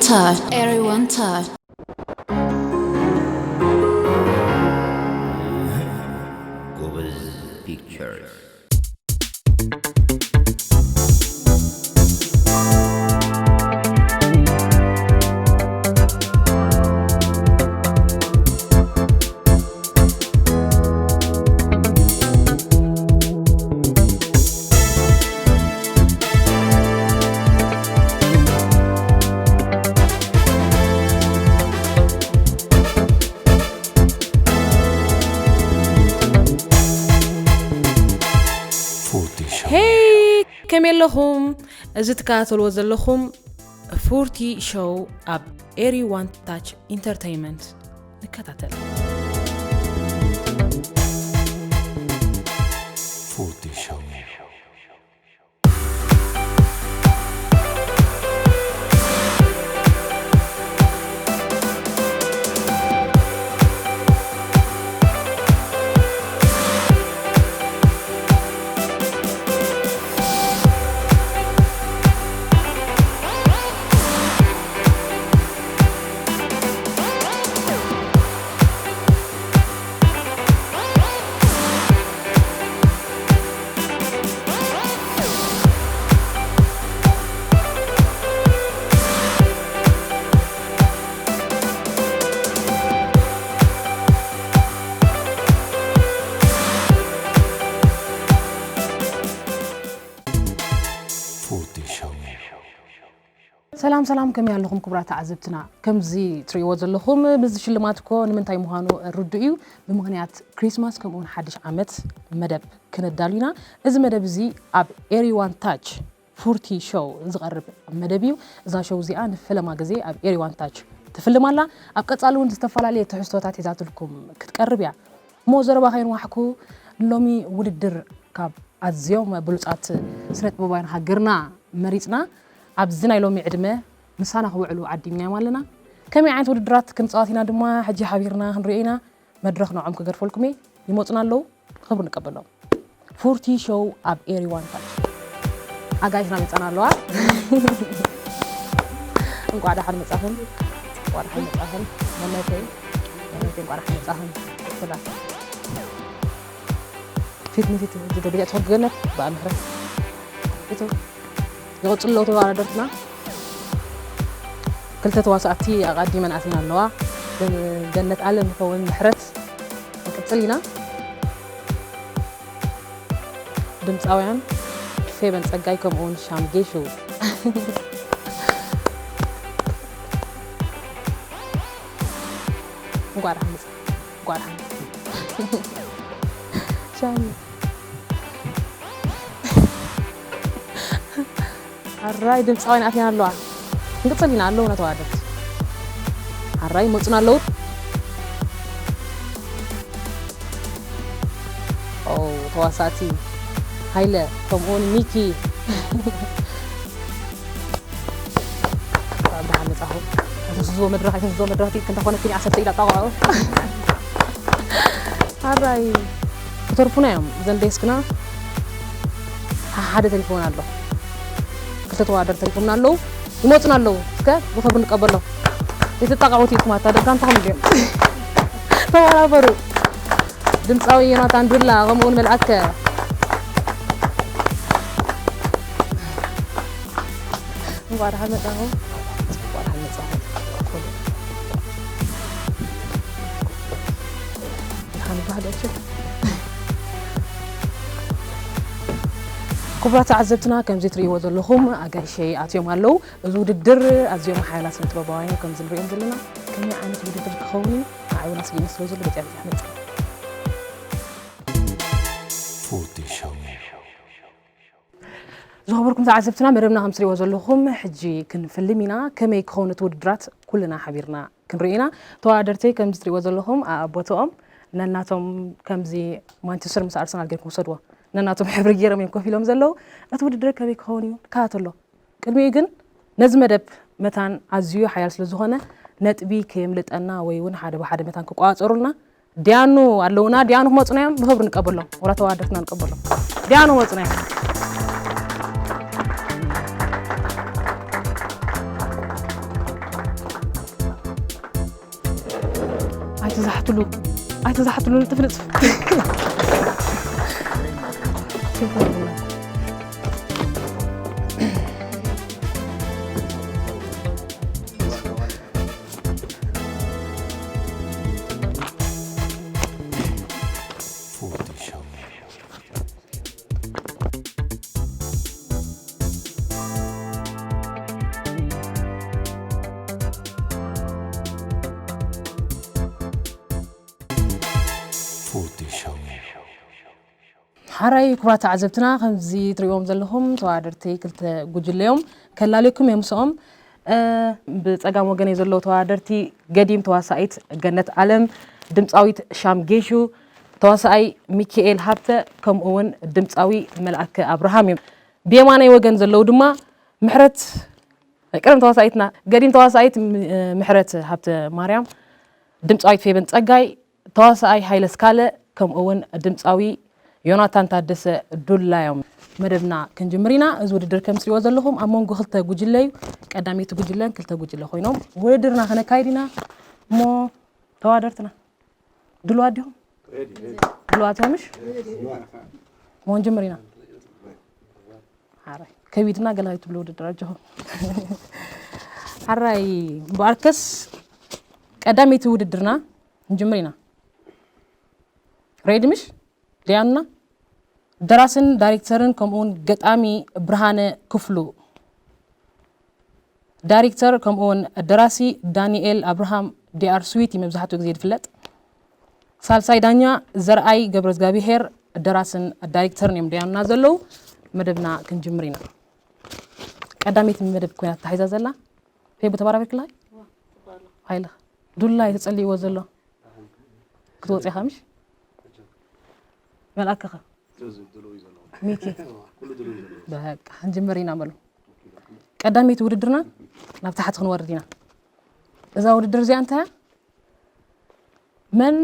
Touch. Everyone touch. ጎበዝ ፒክቸርስ። ሄይ፣ ከመይ ኣለኹም? እዚ ትከታተልዎ ዘለኹም ፉርቲ ሾው ኣብ ኤሪ ዋን ታች ኢንተርተይንመንት። ንከታተል። ሰላም ሰላም፣ ከመይ ኣለኹም ክቡራት ተዓዘብትና? ከምዚ ትርእይዎ ዘለኹም፣ ምስዚ ሽልማት እኮ ንምንታይ ምዃኑ ርዱእ እዩ። ብምኽንያት ክሪስማስ ከምኡውን ሓድሽ ዓመት መደብ ክነዳሉ ኢና። እዚ መደብ እዚ ኣብ ኤሪ ዋን ታች ፉርቲ ሾው ዝቐርብ መደብ እዩ። እዛ ሾው እዚኣ ንፈለማ ግዜ ኣብ ኤሪ ዋን ታች ትፍልም ኣላ። ኣብ ቀጻሊ እውን ዝተፈላለየ ትሕዝቶታት ሒዛትልኩም ክትቀርብ እያ። እሞ ዘረባ ከየንዋሕኩ፣ ሎሚ ውድድር ካብ ኣዝዮም ብሉጻት ስነ ጥበባውያን ሃገርና መሪጽና ኣብዚ ናይ ሎሚ ዕድመ ምሳና ክውዕሉ ዓዲምናዮም ኣለና። ከመይ ዓይነት ውድድራት ክንጻወት ኢና ድማ ሕጂ ሓቢርና ክንሪኦ ኢና። መድረኽ ንዕኦም ክገድፈልኩም እየ። ይመጹና ኣለዉ፣ ክብሪ ንቀበሎም። ፉርቲ ሾው ኣብ ኤሪ ዋን ታች። ኣጋይሽና መጻና ኣለዋ። እንቋዕ ደሓን መጻኽን። እንቋዕ ደሓን መጻኽን። መመተይ፣ መመተይ እንቋዕ ደሓን መጻኽን። ክላ። ፊት ንፊት ሕጂ ደው ኢላ ትኾን ገነት ብኣል ምሕረት። እቶ ይቕጽሉ ኣለዉ ተወዳደርትና። ክልተ ተዋሳእቲ ኣቓዲመን ኣቲና ኣለዋ። ገነት ኣለም ይኸውን ምሕረት። ንቅጽል ኢና። ድምፃውያን ፌበን ጸጋይ ከምኡውን ሻም ጌሹ። እንቋዕ ደሓን መጻ። እንቋዕ ደሓን መጻ። ሻም። ኣራይ ድምፃውያን ኣትያን ኣለዋ። ክንቅፅል ኢና ኣለዉ ነተዋደድ። ኣራይ መፁና ኣለዉ። ኦ ተዋሳእቲ ሃይለ ከምኡውን ሚኪ። ብሓን መፃኹ። ኣይተስዝዎ መድረኽ ኣይተስዝዎ መድረኽ ኢልክ እንተኾነ ኪኒ ዓሰርተ ኢላ ጣቋዑ። ኣራይ ክተርፉና እዮም እዘን ዴስክና። ሓደ ቴሌፎን ኣሎ። ክልተ ተወዳደርቲ ቴሌፎንና ኣለዉ። ይመፁና ኣለዉ። እስከ ብኽብሪ ንቀበሎም። ዘይተጣቃዑ ኢልኩም ኣታ ደቃ እንተኹም እንዲኦም። ተወራበሩ። ድምፃዊ ዮናታን ዱላ ከምኡውን መልኣከ። እንኳዕ ደሓን መጻኹም። እንኳዕ ደሓን መጻኹም። ደሓን ባህል እችል። ክቡራት ተዓዘብትና ከምዚ ትርእይዎ ዘለኹም ኣጋይሸይ ኣትዮም ኣለዉ። እዚ ውድድር ኣዝዮም ሓያላት ስነ ጥበባውያን እዮም ከምዚ ንሪኦም ዘለና። ከመይ ዓይነት ውድድር ክኸውን እዩ? ንዓይ እውን ኣስጊእኒ ስለ ዘሎ በዚኣ በዚኣ መጽእ። ዝኸበርኩም ተዓዘብትና መደብና ከም ትሪእዎ ዘለኹም ሕጂ ክንፍልም ኢና። ከመይ ክኸውን እቲ ውድድራት ኩልና ሓቢርና ክንርኢ ኢና። ተወዳደርተይ ከምዚ ትሪእዎ ዘለኹም ኣኣቦትኦም ነናቶም ከምዚ ማንቸስተር ምስ ኣርሰናል ጌርኩም ውሰድዎ። ነናቶም ሕብሪ ጌሮም እዮም ኮፍ ኢሎም ዘለዉ። እቲ ውድድር ከመይ ክኸውን እዩ ንከታተሎ። ቅድሚኡ ግን ነዚ መደብ መታን ኣዝዩ ሓያል ስለ ዝኾነ ነጥቢ ከየምልጠና ወይ እውን ሓደ ብሓደ መታን ክቋጸሩልና ዲያኑ ኣለውና። ዲያኑ ክመጹና እዮም። ብኽብሪ ንቀበሎም። ወላ ተወዳደርትና ንቀበሎም። ዲያኑ መጹና እዮም። ተዛሕትሉ ኣይተዛሕትሉ ንጥፍ ንጥፍ። ሓራይ ክቡራት ተዓዘብትና፣ ከምዚ ትሪእዎም ዘለኹም ተወዳደርቲ ክልተ ጉጅለ እዮም። ከላልየኩም እዮም ምስኦም። እ፣ ብጸጋም ወገነይ ዘለዉ ተወዳደርቲ፣ ገዲም ተዋሳኢት ገነት ኣለም፣ ድምጻዊት ሻም ጌሹ፣ ተዋሳኣይ ሚኪኤል ሃብተ፣ ከምኡ እውን ድምጻዊ መልኣከ ኣብርሃም እዮም። ብየማናይ ወገን ዘለዉ ድማ ምሕረት፣ ቀደም ተዋሳኢትና፣ ገዲም ተዋሳኢት ም-፣ ምሕረት ሃብተ ማርያም፣ ድምጻዊት ፌበን ጸጋይ፣ ተዋሳኣይ ሃይለ ስካለ፣ ከምኡ እውን ድምጻዊ ዮናታን ታደሰ ዱላ እዮም። መደብና ክንጅምር ኢና። እዚ ውድድር ከም ትሪእዎ ዘለኹም ኣብ መንጎ ክልተ ጉጅለ እዩ። ቀዳመይቲ ጉጅለን ክልተ ጉጅለ ኮይኖም ውድድርና ከነካይድ ኢና። እሞ ተወዳደርትና ድሉዋት ዲኹም? ድሉዋት እዮም፣ ምሽ? እሞ ክንጅምር ኢና። ሓራይ ከቢድና ገለ ኣይትብሉ ውድድር ኣጆኹም። ሓራይ እምበኣርከስ ቀዳመይቲ ውድድርና ክንጅምር ኢና። ሬዲ ምሽ? ደያኑና? ደራስን ዳይሬክተርን ከምኡውን ገጣሚ ብርሃነ ክፍሉ። ዳይሬክተር ከምኡውን ደራሲ ዳንኤል ኣብርሃም፣ ዲኣር ስዊት እዩ መብዛሕትኡ ግዜ ዝፍለጥ። ሳልሳይ ዳኛ ዘርኣይ ገብረዝጋብሄር፣ ደራስን ዳይሬክተርን እዮም ደያኑና ዘለዉ። መደብና ክንጅምር ኢና። ቀዳመይቲ መደብ ኮይና ተታሒዛ ዘላ ፌቡ ተባራቢርክላይ? ሃይለ ዱላይ ተጸሊእዎ ዘሎ ክትወጽእ ኢኻ ምሽ? መልኣክኸ? ሚኪ? በቃ ክንጅምር ኢና በሉ። ቀዳመይቲ ውድድርና ናብ ታሕቲ ክንወርድ ኢና። እዛ ውድድር እዚኣ እንታይ እያ? መን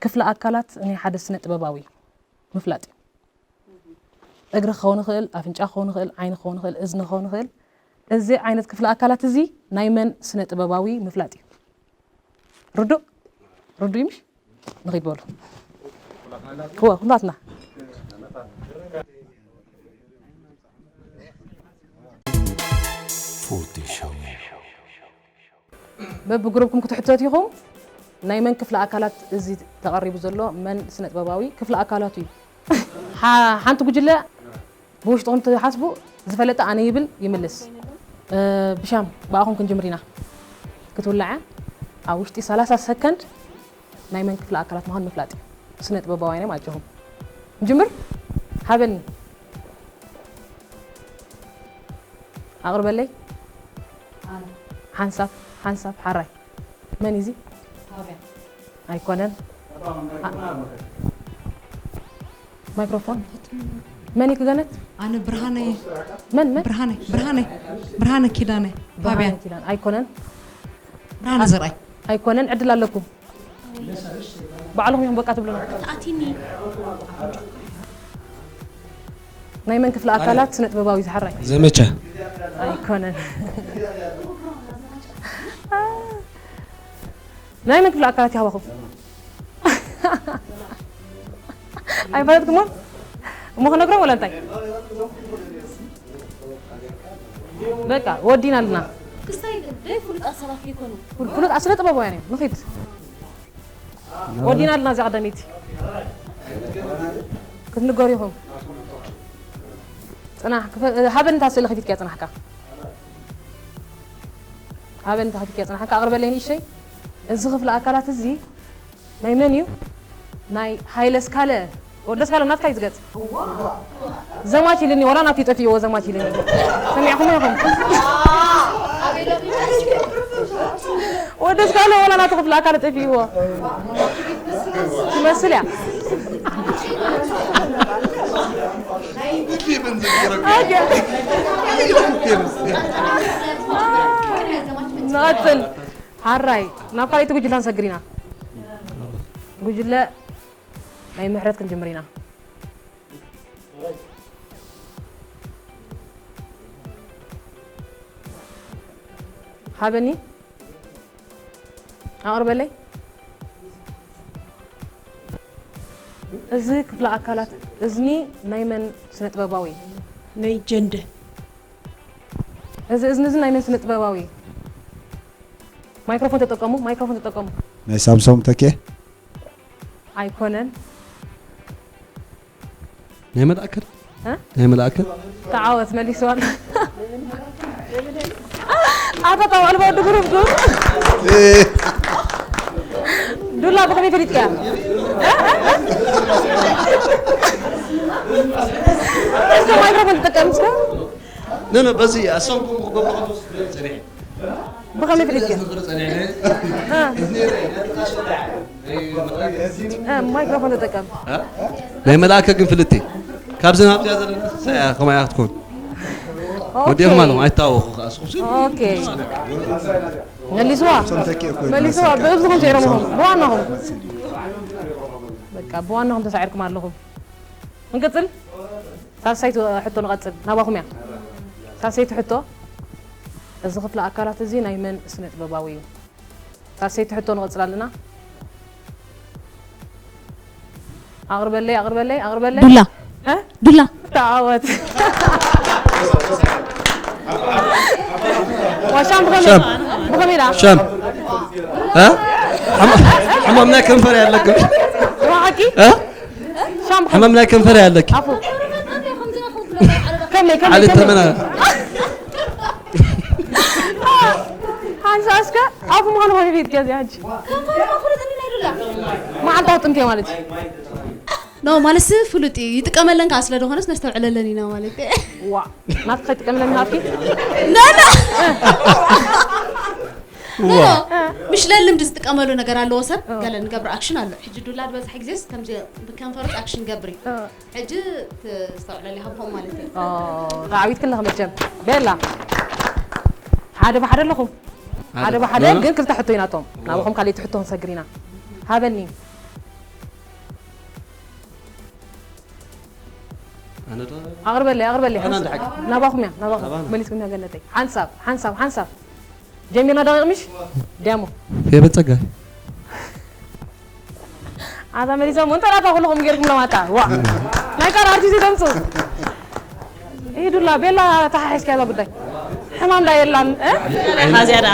ክፍለ ኣካላት ናይ ሓደ ስነ ጥበባዊ ምፍላጥ እዩ። እግሪ ክኸውን ይኽእል፣ ኣፍንጫ ክኸውን ይኽእል፣ ዓይኒ ክኸውን ይኽእል፣ እዝኒ ክኸውን ይኽእል። እዚ ዓይነት ክፍለ ኣካላት እዚ ናይ መን ስነ ጥበባዊ ምፍላጥ እዩ። ርዱእ? ርዱእ እዩ ምሽ? ንኺድ በሉ። ክወ-፣ ኩላትና። ፎቶ ሾው። በብግሩፕኩም ክትሕተቱ ኢኹም። ናይ መን ክፍለ ኣካላት እዚ ተቐሪቡ ዘሎ? መን ስነ ጥበባዊ ክፍለ ኣካላቱ እዩ? ሓ-፣ ሓንቲ ጉጅለ ብውሽጥኹም ትሓስቡ፣ ዝፈለጠ ኣነ ይብል ይምልስ። እ፣ ብሻም ብኣኹም ክንጅምር ኢና። ክትውላዐ ኣብ ውሽጢ ሰላሳ ሰከንድ ናይ መን ክፍለ ኣካላት ምዃን ምፍላጥ እዩ። ስነ ጥበባውያን እዮም ኣጆኹም። ንጅምር። ሃበኒ። ኣቕርበለይ። ኣነ። ሓንሳብ፣ ሓንሳብ፣ ሓራይ። መን እዩ እዚ? ፋብያን። ኣይኮነን። ኣ-፣ ማይክሮፎን። መን እዩ ክገነት? ኣነ ብርሃነ። መን፣ መን? ብርሃነ፣ ብርሃነ፣ ብርሃነ ኪዳነ። ብርሃነ ፋብያን። ኪዳነ። ኣይኮነን። ብርሃነ ዘርኣይ። ኣይኮነን። ዕድል ኣለኩም። ባዕልኹም እዮም በቃ ትብሉና። ኣቲኒ። ናይ መን ክፍለ ኣካላት ስነ ጥበባዊ ዝሓራይ? ዘመቻ። ኣይኮነን። ናይ መን ክፍለ ኣካላት ይሃባኹም? ኣይፈለጥኩሞን? እሞ ክነግሮም ወላ እንታይ? በቃ ወዲና ኣለና። ክስታይ ደይ ፍሉጣት ሰባት ይኮኑ። ፍሉ-፣ ፍሉጣት ስነ ጥበባውያን እዮም። ንኺድ። ወዲና ኣለና እዛ ቀዳመይቲ። ክትንገሩ ኢኹም። ጽናሕ፣ ክፈ-፣ ሃበኒ እታ ስእሊ ከፊትካያ ጽናሕካ። ሃበኒ እታ ከፊትካያ ጽናሕካ፣ ኣቕርበለይ ንእሽተይ። እዚ ክፍለ ኣካላት እዚ ናይ መን እዩ? ናይ ሃይለ ስካለ። ወደ ስካለ ናትካ እዩ ዝገጽ። ዘማች ኢልኒ፣ ወላ ናቱ ጠፊእዎ ዘማች ኢልኒ። ሰሚዕኹም ኢኹም። ወደ ስካለ ወላ ናቱ ክፍለ ኣካል ጠፊእዎ። ትመስል እያ። ኦኬ። ንቐጽል። ሓራይ፣ ናብ ካልኣይቲ ጉጅለ ንሰግር ኢና። ጉጅለ ናይ ምሕረት ክንጅምር ኢና። ሃበኒ። ኣቕርበለይ። እዚ ክፍለ ኣካላት እዝኒ ናይ መን ስነ ጥበባዊ? ናይ ጀንደ። እዚ እዝኒ እዚ ናይ መን ስነ ጥበባዊ? ማይክሮፎን ተጠቀሙ፣ ማይክሮፎን ተጠቀሙ። ናይ ሳምሶም ተኬ። ኣይኮነን። ናይ መልኣከ እ? ናይ መልኣከ ተዓወት መሊስዋ ኣሎ። ኣታ ተባዕል ወዲ ግሩፕ ዱር። ዱላ ብኸመይ ፈሊጥካ? እስከ ማይክሮፎን ተጠቀም እስከ። ነ ነ በዚ ኣሰምኩም ክገብሩ ከለዉ ዝብል ጸኒሐ ብኸመይ ፈሊጥካ? ዝኽሪ ጸኒሐ እ፣ እ፣ ማይክሮፎን ተጠቀም። ናይ መልኣከ ግን ፍልቲ ካብዚ ናብዚኣ ዘለና ሰያ ከማያ ክትኮን ወዲኹም ኣለኹም ኣይታወኹ ከኣስኹም ኦኬ። መሊስዋ መሊስዋ ብእብዝኹም ሰይሮምኹም ብዋናኹም በቃ ብዋናኹም ተሳዒርኩም ኣለኹም። ንቅፅል። ሳልሳይቲ ሕቶ ንቐፅል ናባኹም እያ። ሳልሳይቲ ሕቶ፣ እዚ ክፍለ ኣካላት እዚ ናይ መን ስነ ጥበባዊ እዩ? ሳልሳይቲ ሕቶ ንቐፅል ኣለና። ኣቕርበለይ ኣቕርበለይ ኣቕርበለይ። ዱላ እ? ዱላ ተዓወት። ዋሻም ብኸመይ ሻም። ብኸመይ ደኣ? ሻም እ? ሕማ- ሕማም ናይ ከንፈር ያለክም ብሓቂ እ? ሻም ብኸመይ ሕማም ናይ ከንፈር ያለክ ኣፉ ከመይ ከመይ ዓሊ ከመይ ተመና ሓንሳ እስከ ኣፉ ምዃኑ ኾይኑ ቤት ገዚያ ሕጂ መዓልታዊ ጥምት ማለት እዩ። ኖ ማለት ፍሉጥ እዩ ይጥቀመለን ከዓ ስለ ዝኾነስ ነስተውዕለለን ኢና ማለት እዩ። ዋ ናትካ ይጥቀምለኒ ሃብቲ ኖ ኖ ኖ ኖ ምሽ ለልምድ ዝጥቀመሉ ነገር ኣለዎ ሰብ ገለ ንገብር ኣክሽን ኣሎ። ሕጂ ዱላ ዝበዝሐ ግዜስ ከምዚ ብከንፈሮስ ኣክሽን ገብር እዩ። ሕጂ ተስተውዕለሊ ሃብቶም ማለት እዩ። ተዓዊት ክለኽ መቸም ቤላ ሓደ ብሓደ ኣለኹም ሓደ ብሓደ ግን ክልተ ሕቶ ኢናቶም ናባኹም ካልእቲ ሕቶ ክንሰግር ኢና። ሃበኒ ኣቕርበለይ ኣቕርበለይ ናባኹም እያ ናባኹም መሊስኩም እያ ገነተይ ሓንሳብ ሓንሳብ ሓንሳብ ጀሚርና ደቂቕ ምሽ ዲያሞ ፌበን ጸጋይ ኣዛ መሊሶም እንተ ናታ ኩልኹም ጌርኩም ለማታ ዋ ናይ ቃል ኣርቲስት ደምፁ ይዱላ ቤላ ተሓሒዝካ ያዛ ጉዳይ ሕማም ዳ የላን ኢኻ ዝያዳ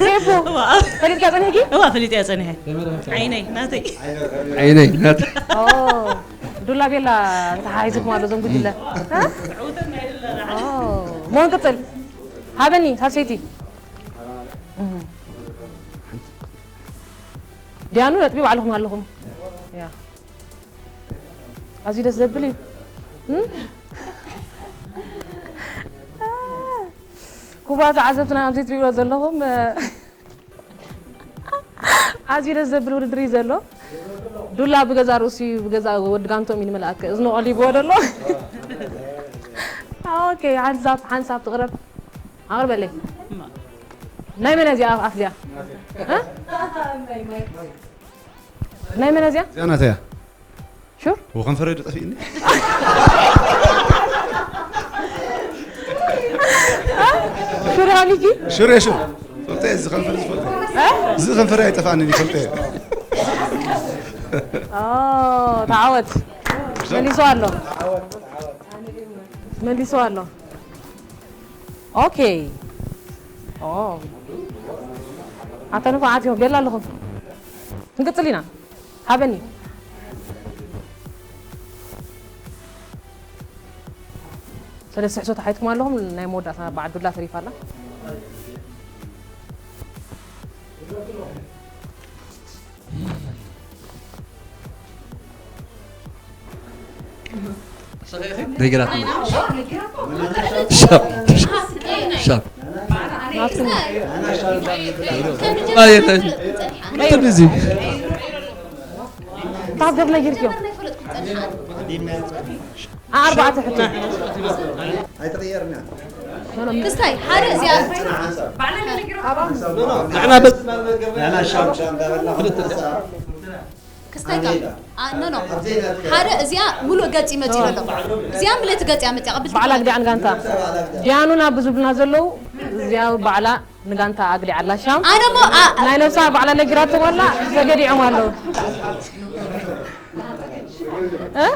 ቴፉ ፈሊጥካ ፀኒሕኪ እዋ ፈሊጠ እያ ፀኒሐ ዓይነይ ናተይ ዓይነይ ናት ዱላ ቤላ ተሓሒዝኩም ኣሎ ዞም ጉጅለ ሞ ንቅፅል ሃበኒ ሳልሰይቲ ዲያኑ ነጥቢ ባዕልኹም ኣለኹም ኣዝዩ ደስ ዘብል እዩ ኩቡራት ተዓዘብትና ኣብዚ ትሪእዎ ዘለኹም ኣዝዩ ደስ ዘብል ውድድር እዩ ዘሎ ዱላ ብገዛ ርእሱ እዩ ብገዛ ወዲ ጋንቶም እዩ ንመልኣከ እዝኑ ቀሊብዎ ደሎ ኦኬ ሓንሳብ ሓንሳብ ትቕረብ ኣቕርበለይ ናይ መን እዚኣ ኣፍ እዚኣ ናይ መን እዚኣ እዚኣ ናተያ ሹር ወኸንፈረ ዶ ጠፊእኒ ሹር ሃሊኪ ሹር ሹር ፈልጠ እዚ ከንፈር ዝፈልጠ እዚ ከንፈር ኣይጠፋእንን ይፈልጠ ተዓወት መሊሱ ኣሎ መሊሱ ኣሎ ኦኬ ኣታ ንፉዓት ኢኹም ቤላ ኣለኹም ክንቅፅል ኢና ሃበኒ ሰለስተ ሕሶ ተሓይትኩም ኣለኹም ናይ መወዳእታ በዓል ዱላ ተሪፋ ኣላ ነጊራትና ሻብ ሻብ ናትኩም ኣየለን ትብዚ ታብ ገብ ነጊርክዮ ኣርባዕተ ሕቶ ክስታይ ሓደ እዚኣ ንሕና በዚ ክስታይ ኖ ኖ ሓደ እዚኣ ሙሉእ ገፅ ይመፅእ ኣሎ እዚኣ ምልእቲ ገፅ እያ መፅያ ቅብል ባዕላ ግዳዕን ጋንታ ዲያኑና ብዙብልና ዘለዉ እዚኣ ባዕላ ንጋንታ ኣግዲዓ ኣላ ሻም። ኣነ ሞ ኣ- ናይ ነብሳ ባዕላ ነጊራቶ ወላ ተገዲዖም ኣለዉ። እ?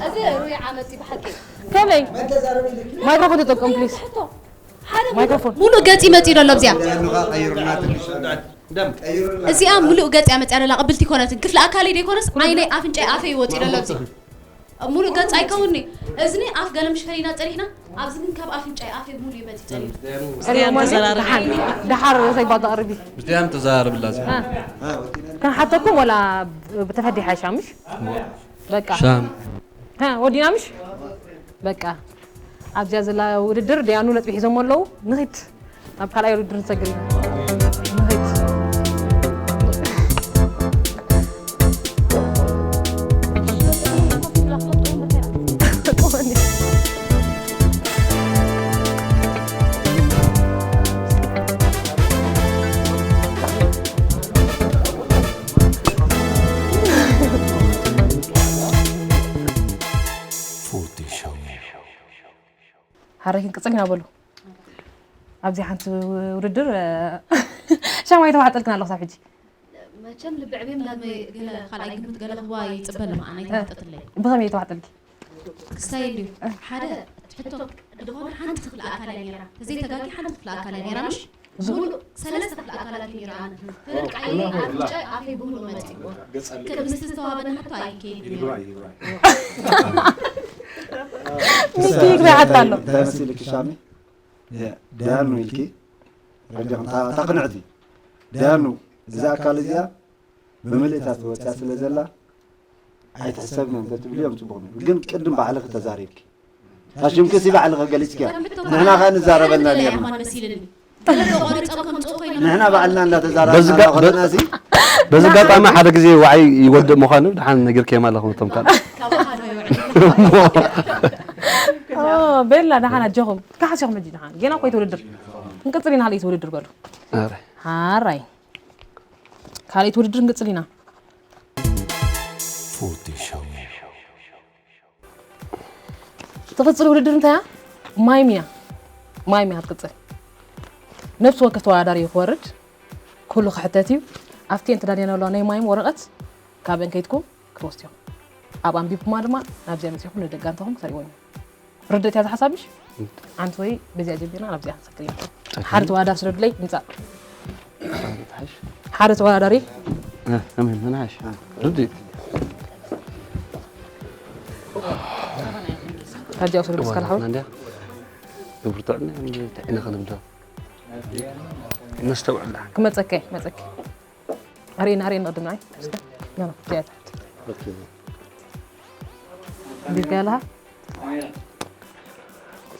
እዚ ሩይ ዓመት እዩ ብሓቂ። ከመይ? ማይክሮፎን ተጠቀም ፕሊዝ። ማይክሮፎን። ሙሉእ ገጽ ይመጽእ ደሎ ኣብዚኣ። ቀይሩና ትንሽ ደም እዚኣ ሙሉእ ገጽ እያ መጽያ ደላ ቅብልቲ ይኮነትን ክፍሊ ኣካለይ ደይኮነስ ዓይነይ ኣፍንጫይ ኣፈይ ይወጽእ ደሎ ኣብዚ። ሙሉእ ገጽ ኣይከውንኒ። እዝኒ ኣፍ ገለ ምሽ ፈሊና ጸኒሕና ኣብዚ ግን ካብ ኣፍንጫይ ኣፈይ ሙሉእ ይመጽእ ጸኒሑ። ደሓር ደሓር ርእሰይ ባዶ ኣቕርቢ። ምስቲኣም ተዛረብላ እዚኣ። ከንሓተኩም ወላ ብተፈዲሓ ሻምሽ በቃ ሻም ሀ፣ ወዲና ምሽ በቃ ኣብዚኣ ዘላ ውድድር ደያኑ ነጥቢ ሒዞም ኣለዉ። ንኺድ ናብ ካልኣይ ውድድር ንሰግር ኢና። ንኺድ። ሓራይ ክንቅጽል ኢና በሉ። ኣብዚ ሓንቲ ውድድር ሻማይ ተዋሕጠልክን ኣለኹ ሳብ ሕጂ። መቸም ልቢ ዕቤም ዳግመ ገለ ካልኣይ ግምት ገለ ክዋ ይጽበ ኣለማ ኣነ ኣይተዋሕጠትለይ። ብኸመይ ተዋሕጠልኪ? ክስታይ እንድዩ ሓደ ትሕቶ ዝኾነ ሓንቲ ክፍሊ ኣካል እያ ነይራ። ተዘይተጋጊ ሓንቲ ክፍሊ ኣካል እያ ነይራ ምሽ? ብሙሉእ ሰለስተ ክፍሊ ኣካላት እዩ ነይራ ኣነ። ፍርቂ ዓይነይ ኣፍንጫይ ኣፈይ ብሙሉእ መጺኡ። ከምስቲ ዝተዋበና ሕቶ ኣይከይድ ነይሩ። ሚኪ ይግባይ ሓታ ኣሎ። እንታይ መሲልኪ ሻሚ? ደያኑ ኢልኪ ረዲኹም እታ ቅንዕቲ ደያኑ እዛ ኣካል እዚኣ ብምልእታ ተወፅያ ስለ ዘላ ኣይትሕሰብን እዮም ተትብልዮም ፅቡቕ ነይሩ። ግን ቅድም ባዕልኺ ተዛሪብኪ ታሽምክሲ ባዕልኺ ገሊፅኪያ ንሕና ከ ንዛረበልና ነርና። ንሕና ባዕልና እንዳተዛረብናሲ በዚ ኣጋጣሚ ሓደ ግዜ ዋዓይ ይወድእ ምዃኑ ድሓን ነጊርክዮም ኣለኹም እቶም ካልእ። በላ ደሓን ኣጆኹም ካሓሲኹም ሕጂ ደሓን ጌና እኮ ይትውድድር ክንቅፅል ኢና ካልእ ይትውድድር በሉ። ሓራይ ካልእ ይትውድድር ክንቅፅል ኢና። ትቕፅል ውድድር እንታይ እያ? ማይም እያ። ማይም እያ ክትቅፅል። ነፍሲ ወከፍ ተወዳዳሪ እዩ ክወርድ። ኩሉ ክሕተት እዩ። ኣብቲ እንተዳልየናሉ ናይ ማይም ወረቐት ካብ እንከይድኩም ክትወስድዮም። ኣብ ኣንቢብኩማ ድማ ናብዚኣ መፂኹም ንደቂ ኣንታኹም ክትሪእዎም እዩ። ርድእት እያ ዝሓሳብሽ? ሓንቲ ወይ በዚኣ ጀሚርና ናብዚኣ ክንሰክል ኢና። ሓደ ተወዳዳሪ ስደዱለይ ይምፃእ። ሓደ ተወዳዳሪ ኣሜን ምናሽ ርድእት ታጃው ስደዱ እስካልሓው እንዲያ ብርቱዕና ተዒና ከነብዳ ነስተውዕላ ክመፀከ መፀኪ ኣሬና ኣሬና ቅድም ንዓይ እስከ ኖ ኖ ጀያት ቢልካ ኣለኻ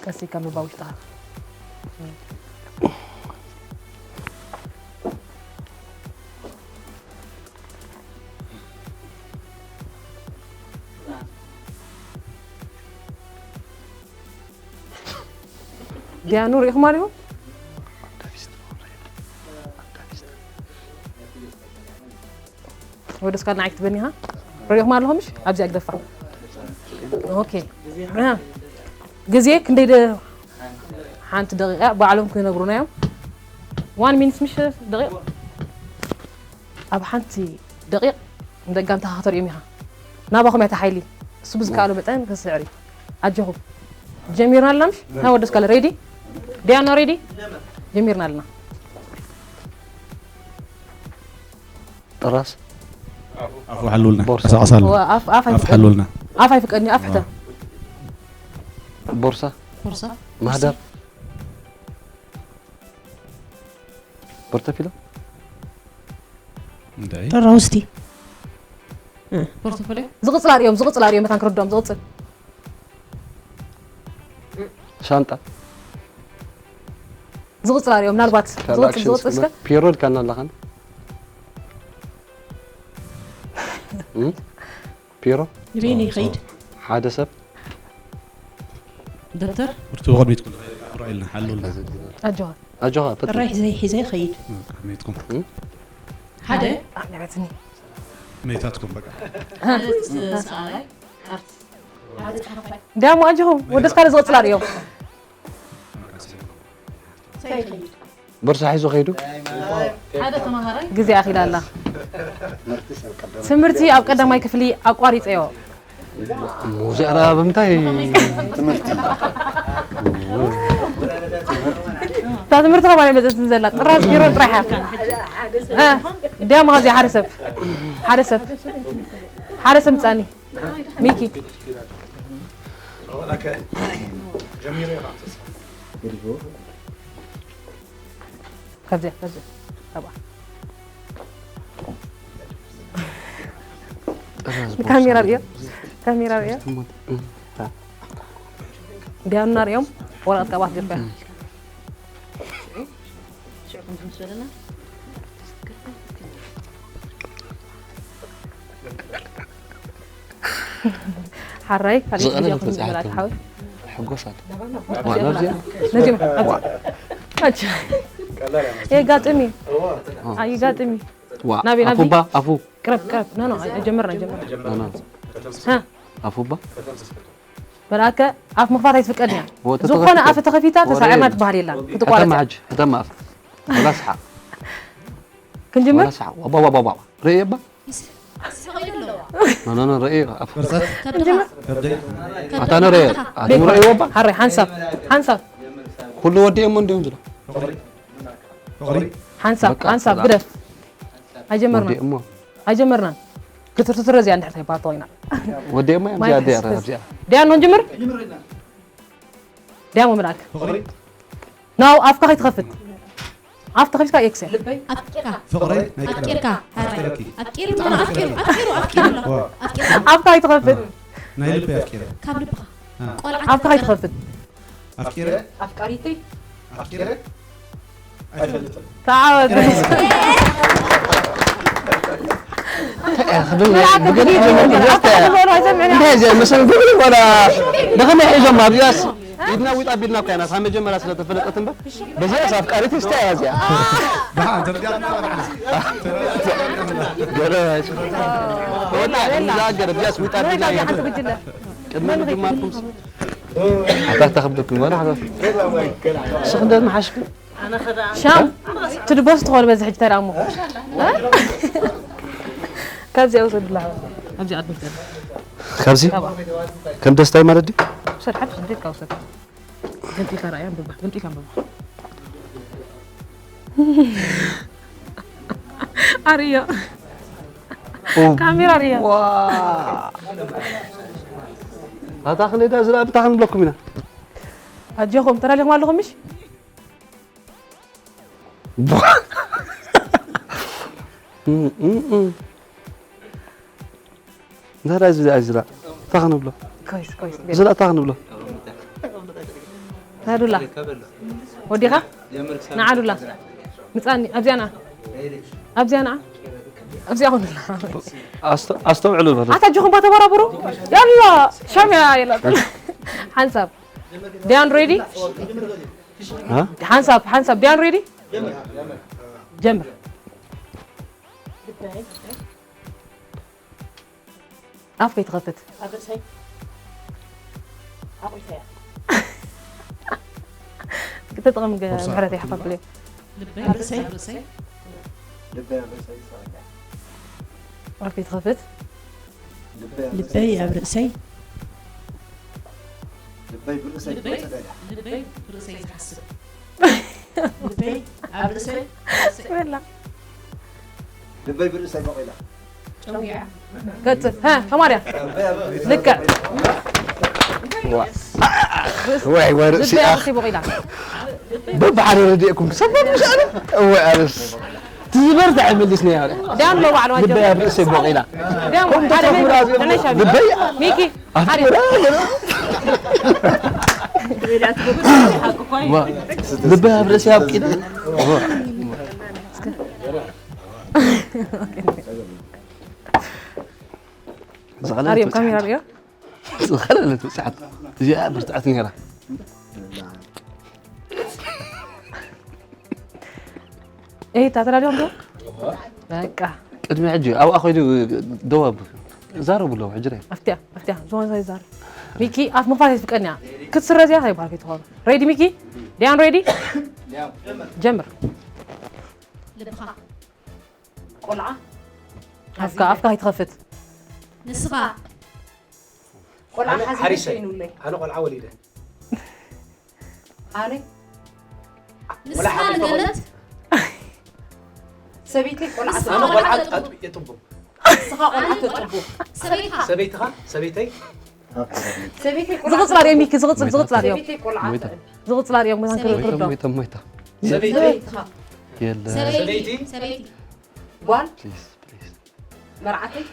ቀስ ኢልካ ምባ ውሽጥኻ ዲያኑ ሪኢኹማ ዲኹም? ወደ ስካል ንዓይ ክትበኒ ኢኻ ሪኢኹማ ኣለኹም ምሽ ኣብዚኣ ግደፋ ኦኬ ግዜ ክንደይ ሓንቲ ደቂቃ ባዕሎም ክነግሩና እዮም ዋን ሚኒት ምሽ ደቂቕ ኣብ ሓንቲ ደቂቕ ንደጋንታኻ ከተርእዮም ኢኻ ናባኹም እያ ሓይሊ እሱ ብዝከኣሎ መጠን ከስዕር እዩ ኣጆኹም ጀሚርና ኣለና ምሽ ናይ ወደስ ካለ ሬዲ ዲያና ሬዲ ጀሚርና ኣለና ጥራስ ኣፉ ሓሉልና ተንቀሳቐስ ኣሎ ኣፍ ኣፍ ኣፍ ኣይፍቀድን ሓሉልና ኣፍ ኣይፍቀድን ኣፍ ሕተ ቦርሳ ቦርሳ ማህደር ፖርተፊሎ እንታይ ተራውስቲ ፖርቶፎሊዮ ዝቕፅል ኣርእዮም ዝቕፅል ኣርእዮም መታን ክርድኦም ዝቕፅል ሻንጣ ዝቕፅል ኣርእዮም ምናልባት ዝቕፅል ዝቕፅል እስከ ፒሮ ኢልካና ኣለኻን ፒሮ ሪኒ ይኸይድ ሓደ ሰብ ደብተር ብርቱ ብቕድሚትኩም ራኢልና ሓሉልና ኣጆኻ ኣጆኻ ጥራይ ሒዘ ሒዘ ይኸይድ ከመይትኩም ሓደ ኣዕሚቐትኒ መይታትኩም በቃ ሰኣላይ ኣርት ሓደ ፀሓፋይ እንዲያሞ ኣጆኹም ወደስ ካልእ ዝቕፅል ኣርእዮም ሳይኸይድ ቦርሳ ሒዙ ከይዱ። ግዜ ኣኺላ ኣላ። ትምህርቲ ኣብ ቀዳማይ ክፍሊ ኣቋሪጸዮ። ሙዚቃ ብምንታይ ትምህርቲ እታ ትምህርቲ ከማን መፅእትን ዘላ ጥራዝ ቢሮን ጥራሕ እያ። እ፣ ድያሞ ካብዚኣ ሓደ ሰብ ሓደ ሰብ ሓደ ሰብ ምፃኒ ሚኪ ከብዚኣ ከብዚኣ ኣብኣ ካሜራ ርእዮ ካሜራ ርእዮ ዲያኑና ርእዮም ወረቐት ቀባት ጀርካ ሓራይ ካልእ ዝቐለለ ቪድዮ ተጻሒፉ። ክምዝበላል ሓወይ ሕጎሳት ነዚኦም የጋጥም እዩ ኣይጋጥም እዩ ዋ ናበይ፣ ናበይ? ኣፉባ ኣፉ ቅረብ ቅረብ ኖ ኖ ጀምርና ጀምርና ኖ፣ ኖ። ሃ ኣፉባ በላከ ኣፍ ምኽፋት ኣይትፍቀድን እያ ወ- ዝኾነ ተተኸፍተ- ኣፍ ተኸፊታ ወረ- ተሳዒርና ትበሃል የላን ክትቋረፅ ሕተማ እያ ሕጂ ሕተማ ኣፍ ወላ ሰሓቕ ክንጅምር ወላ ሰሓቕ ዋባ ዋባ ዋባ ርእየባ ኖ፣ ኖ፣ ኖ፣ ርእየ ኣፍ ከብድኻ ከብደይ ኣታ ንርእየ ኣቶም ርእየ ዋባ ሓራይ ሓንሳብ ሓንሳብ ኩሉ ወዲኦሞ እንዲዮም ዝሎ ፍቕሪ ሓንሳብ በቃ፣ ሓንሳብ በቃ። ግደፍ ኣይጀመርና ወዲኦሞ ኣይጀመርና ክትርትትረ እዚኣ እንድሕር ተይባርቶ ኢና ወዲኦሞ እዮም ማይክ እዚኣ ስስ- እዚኣ ዲያኖ ንጅምር ዲያሞ ምልኣክ ፍቕሪ ናው ኣፍካ ከይትኸፍት ኣፍ ተኸፊትካ ኤክሰ ፍቕረይ ናይ ቀደም ኣፍቂርካ ኣፍቂረኪ ኣፍቂርካ ኣፍቂሩ ኣፍቂሩ ኣፍቂሩ ኣሎ ዋ ኣፍቂርካ ኣፍካ ከይትኸፍት ናይ ልበይ ኣፍቂረ ካብ ልብኻ አ፣ ቆልዓ ኣፍካ ከይትኸፍት ኣፍቂረ ኣፍቃሪተይ ኣፍቂረ ኣይፈልጥን ተዓወት እንታይ እዚኣ መሰል ጉብል ወላ ንኸመይ ሒዞም ኣብዚኣስ ኢድና ዊጥ ኣቢልና እኳ ኢና ካብ መጀመርያ ስለ ተፈለጠት እምበር በዚኣስ ኣፍቃሪት ስታ እያ እዚኣ ደሓ ተረዲኣትና ደሓን ገለ ወላ ንዛገር ኣብዚኣስ ዊጥ ኣቢልና ኢና ሓንቲ ጉጅለ ቅድሚ ምጅማርኩም ኣታ ተኸብደኩም ወላ ሓዛ ስኽ እንደ መሓሽክ ሻም ትድበስ ትኾን በዚ ሕጂ ተዳሞ ካብዚኣ ውሰድላ ኣብዚኣ ኣድምጠ ካብዚ ከም ደስታይ ማለት ድዩ ውሰድ ሓንቲ ሽንተይ ካብ ውሰድ ገምጢልካ ራእያ ኣንብባ ገምጢልካ ኣንብባ ኣርእዮ ካሜራ ኣርእዮ ኣታ ክንዳ ዝራ ብታ ክንብለኩም ኢና ኣጆኹም ተዳሊኹም ኣለኹም ምሽ እንታይ ዳ ዝራ ዝራ እንታይ ክንብሎ ኮይስ ኮይስ ዝራ እንታይ ክንብሎ ናዱላ ወዲኻ ንዓዱላ ምፃኒ ኣብዚኣ ንዓ ኣብዚኣ ንዓ ኣብዚኣ ኹንላ ኣስተ- ኣስተውዕሉ በሉ ኣታ ጆኹም ባተበራብሩ ያላ ሻምያ የላ ሓንሳብ ዲያን ሬዲ እ? ሓንሳብ ሓንሳብ ዲያን ሬዲ ጀምር ኣፍ ከይትኸፍት ኣብ ርእሰይ ኣቑሪተያ ክተጠቐም ምሕረት ይሓፋፍለዮ ልበይ ኣብ ርእሰይ ኣፍ ከይትኸፍት ልበይ ኣብ ርእሰይ ልበይ ብርእሰይ ልበይ ተጸደዳ ልበይ ርእሰይ ዝሓስብ ልበይ ኣብ ርእሰይ በላ ልበይ ብርእሰይ በቂላ ጨዊዓ ገጽ ሃ ከማርያ ልክዕ ወይ ወይ ርእሲ ልበይ ኣኽ ርእሰይ ቦቂላ በብሓደ ረዲእኩም ክሰበር ምሻለ እወ ኣነስ ትዝበር ተዕምልስኒ ያለ ዳን ሎ ባዕሉ ልበይ ኣብ ርእሰይ ቦቂላ ዳን ሓደ ተነሻ ልበይ ሚኪ ኣፍረ ልበይ ኣብ ርእሰይ ኣብቂላ ኣርዮም ካሜራ ርእዮ ዝኸለለት ብፅዓት እዚኣ ብርትዐት ነራ ኤ ታተላልዮም ዶ በቃ ቅድሚ ሕጂ ኣብኣ ኮይዱ ደዋብ ዛረቡ ኣለዉ ሕጂ ረ ኣብቲያ ኣብቲያ ዝኾነ ሰው ይዛር ሚኪ ኣፍ ምፋት ይፍቀድንያ ክትስረ እዚኣ ሳይባል ከይትኾኑ ሬዲ ሚኪ ዲያን ሬዲ ጀምር ልብኻ ቆልዓ ኣፍካ ኣፍካ ኣይትኸፍት። ንስኻ ቆልዓ ኣነ ሓዚ ሓሪሰይ ይኑለይ ኣነ ቆልዓ ወሊደ ኣነ ንስኻ ንገነት ሰበይተይ ቆልዓ ንስኻ ኣነ ቆልዓ ቆልዓ ተጥቡ የጥቡ ንስኻ ቆልዓ ተጥቡ ሰበይትኻ ሰበይትኻ ሰበይተይ ሰበይተይ ቆልዓ ዝቕጽል ኣርእዮም ሚኪ ዝቕጽል ዝቕጽል ኣርእዮም ሰበይተይ ቆልዓ ሞይታ ዝቕጽል ኣርእዮም መታን ሰበይቲ። ክረክብ ሞይታ ሞይታ ሰበይተይ ሰበይትኻ የለ ሰበይቲ ሰበይቲ። ሰበይቲ ጓል ፕሊዝ ፕሊዝ መርዓተይ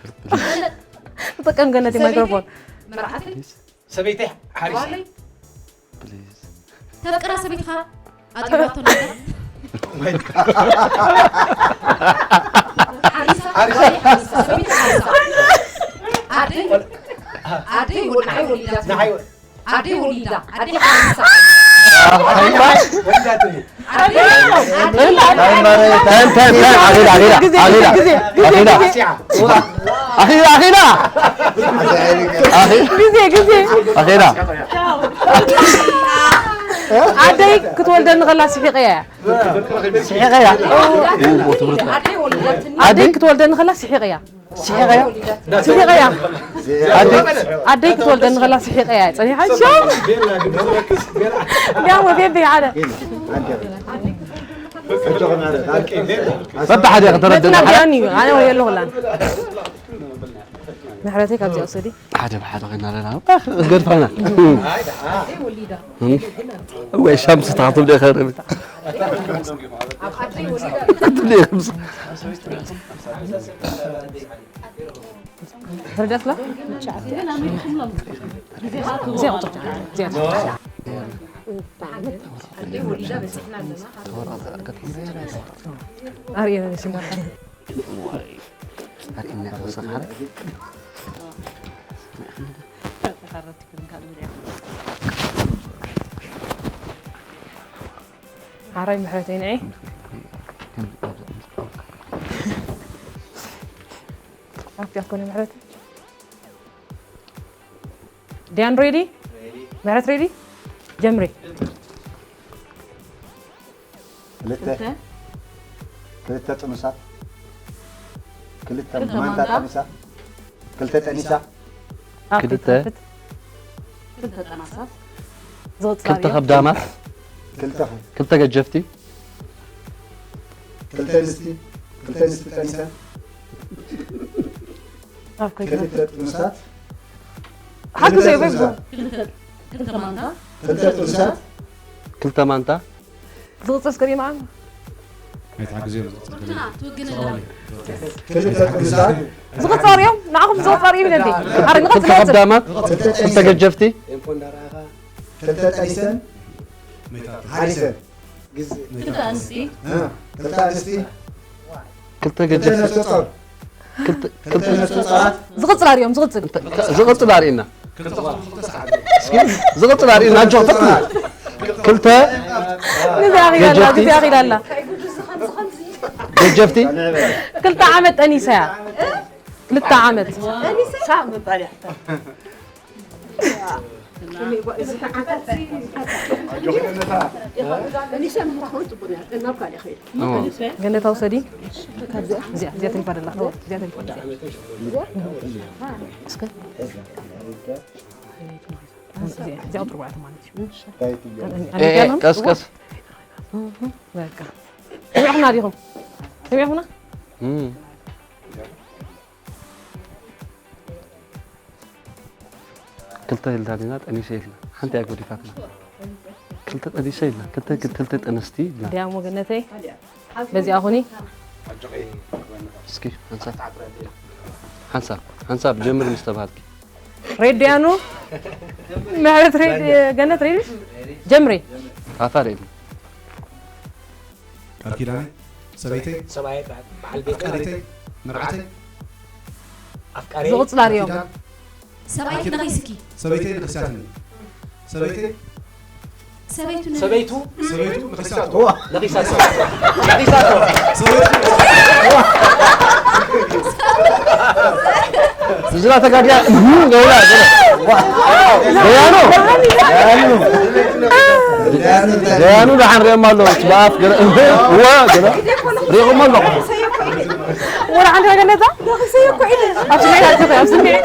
ተጠቀም ገነት ማይክሮፎን መርዓተይ ሰበይተይ ሓሪሰ ጓለይ ፕሊዝ ተፍቅራ ሰበይትኻ ኣጥባቶ ነገር ሓሪሳ ጓለይ ሓሪሳ ሰበይተይ ሓሪሳ ኣደይ ኣደይ ወልዓይ ወሊዳት ንዓይ ኣደይ ወሊዳ ኣደይ ሓሪሳ ወሊዳትኒ ኣደይ ኣደይ ተን ተን ተን ኣኺላ ኣኺላ ኣኺላ ኣኺላ ሲዓ ኣኺላ ኣኺላ ኣኺላ ግዜ ግዜ ኣኺላ ኣደይ ክትወልደኒ ከላ ስሒቀያ ስሒቀያ ኣደይ ወሊዳትኒ ኣደይ ክትወልደኒ ከላ ስሒቀያ ስሒቀያ ስሒቀያ ኣደይ ክትወልደኒ ከላ ስሒቀያ ጸኒሓ ሾም ዳሞ ቤቢ ሓደ በብሓደ ከተረድና ነጥና ዲያኒ ኣነ ወይ የለኹላን ምሕረተይ ካብዚኣ ውሰዲ ሓደ ብሓደ ኮይና ኣለና ገድፋና ወይ ሻምስ ታሕቱ ብደ ከረብ ተረዳትላ እዚኣ ቁጥር እዚኣ ኣርእየና ሽማ ኣርእየና ክወስኽ ሓደ ሓራይ ምሕረተይ ንዒ ኣብቲ ኣኮነ ምሕረት ዲያን ሬዲ ምሕረት ሬዲ ጀምሪ ክልተ ክልተ ጥኑሳት ክልተ ክልተ ማንታ ማንታ። ጠኒሳ ክልተ ጠኒሳ ኣብቲ ክልተ። ትኸፍት ክልተ ጠናሳት ዝቕጽል ክልተ ኣርእዮ ከብዳማት ክልተ ክልተ ገጀፍቲ ክልተ ኣንስቲ ክልተ ኣንስቲ ጠኒሰን ኣብ ኮይካ ክልተ ጥኑሳት ሓግዘ ይበግዞ ክልተ ክልተ ማንታ ክልተ ጥኑሳት ክልተ ማንታ ዝቕጽል እስከ ሪማን ትውግና ትውግንና ክልተ ጥኑሳት ዝቕጽል ኣርእዮም ንዓኹም ዝቕጽል ኣርእዮም ኢለ እንዴ ኣረ ክልተ ንቐጽል ከብዳማት ክልተ ገጀፍቲ ክልተ ጠኒሰን ሓሪሰን ክልተ ኣንስቲ እ፣ ክልተ ኣንስቲ ክልተ ክልተ ገጀፍቲ ነፍሰ ጾር ክልተ ክልተ ነፍሰ ጾራት ዝቕጽል ኣርእዮም ዝቕጽል ዝቕጽል ኣርእና ዝቕጽል ኣርእና ኣጆ ተጥና ክልተ ግዜ ኣኺላ ኣላ ገጀፍቲ። ግዜ ኣኺላ ኣላ ገጀፍቲ ክልተ ዓመት ጠኒሳ እያ ክልተ ዓመት ገነታ ውሰዲ እዚኣ እዚኣ ተሪፋ ደላ እዚኣ ተሪፋ ደላ እስከ እዚኣ እዚኣ ቁርባዕቲ ማለት እዩ ቀስ ቀስ በቃ ሰሚዕኹምና ዲኹም ሰሚዕኹምና እም። ክልተ ኢልና ዲና ጠኒሰ ኢልና ሓንቲ እያ ጎዲፋትና ክልተ ጠኒሰ ኢልና ክልተ ክልተ ጠነስቲ ኢልና ዲያሞ ገነተይ በዚኣ ኹኒ እስኪ ሓንሳብ ሓንሳብ ሓንሳብ ጀምር ምስ ተባሃልኪ ሬድያኑ ምሕረት ሬድ ገነት ሬድ ጀምሪ ኣፋር ኢልና ቃል ኪዳነይ ሰበይተይ ሰብኣይ በዓል ቤት ኣፍቃሪተይ መርዓተይ ኣፍቃሪ ዝቕጽል ኣርእዮም ኪዳን ሰብኣይ ነኺስኪ ሰበይተይ ንኽስያትኒ ሰበይተይ ሰበይቱ ን- ሰበይቱ ሰበይቱ ንኽስያት ነኺሳቶ ነኺሳቶ ሰበይቱ እዚና ተጋዲያ ገውላ ገያኖ ደያኑ ደሓን ሪኦም ኣለዉ። በኣፍ ገለ እወ ገለ ሪኦም ኣለኹ። ወላ ሓንቲ ነገር ነታ ኣብዚ ሜዳ ትኽእል፣ ኣብዚ ሜዳ።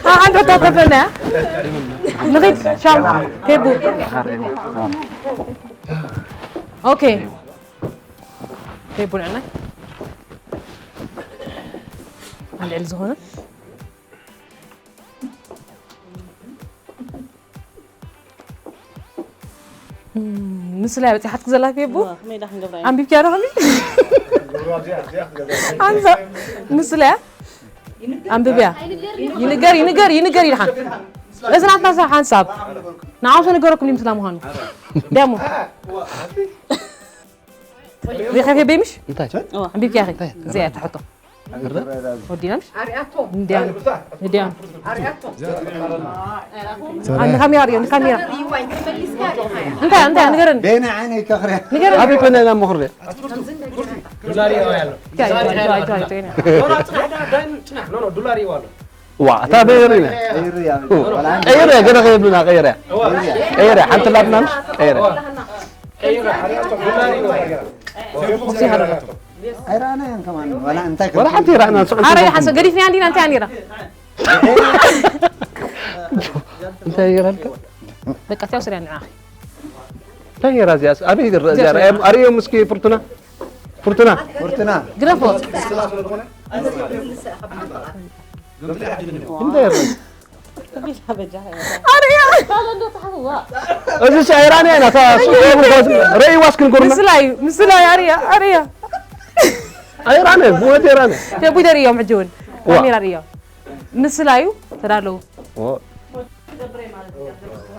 ኣዎ፣ ሓንቲ ሕቶ ከፈልና እያ። ንኺድ ሻም ቴቡ። ኦኬ። ቴቡ ንዕና። ኣልዕል ዝኾነ። እም፣ ምስላ በፂሓትክ ዘላ ፌቡ? እዋ፣ ከመይ ኢላ ክንገብራ ኢና? ኣንቢብክያ ዶ ከመይ? ኣንሳ፣ ምስላ ኣንብብያ። ይንገር፣ ይንገር፣ ይንገር ኢልካ። እዚ ናትና ሰብ ሓንሳብ። ንዓኹም ንገረኩም ድዩ ምስላ ምዃኑ? ደሞ። ሪኸ ፌበይ ምሽ? እንታይ? እዋ። ኣንቢብክያ ኸ? እንታይ? እዚኣ እያ እታ ሕቶ። ወዲና ምሽ? እንዲያን። እንዲያን። ኣነ ካሜራ ሪኦ፣ ካሜራ። እንታይ፣ እንታይ፣ ንገረኒ። በይነ ዓይነይ ከኽርያ። ንገረኒ። ኣበይ ኮይና ኢና መኹርያ? ታይ፣ ታይ፣ ታይ፣ ታይ፣ ታይ፣ ታይ። ዋ፣ እታ በይርና። ቀይርያ፣ ገለ ከየብሉና፣ ቀይርያ። ቀይርያ፣ ሓንቲ ላትና ምሽ? ቀይርያ። ኣይረኣናያን ከማን፣ ዋላ እንታይ ወላ ሓንቲ ይረኣና፣ ስቕ ኣረ፣ ኢልኩም ሓንሳብ ገዲፍና እንዲና፣ እንታይ ነይራ? እንታይ ነይራ ኣልካ? በቃ፣ እቲያ ውሰድያ ንዓኺ። እንታይ ነይራ እዚኣስ? ኣበይ ይረኣ እዚኣ? እዚኣ ኣርእዮም፣ ኣርእዮም እስኪ ፍርቱና። ፍርቱና። ፍርቱና። ግረፎ። እንታይ ይረኣ? ኣርእያ። እዚ ሻይራን እያ ናታ ሱቅ ይኹን ጓዝ ረእይዋ እስኪ ንገሩና። ምስላ እዩ፣ ምስላ እዩ። ኣርእያ፣ ኣርእያ። ኣይራነ፣ ብወት የራነ። ቴቡ ይደርእዮም ሕጂ እውን። ዋ። ካሜራ ርእዮ። ምስላ እዩ፣ ተዳለዉ። ኦ።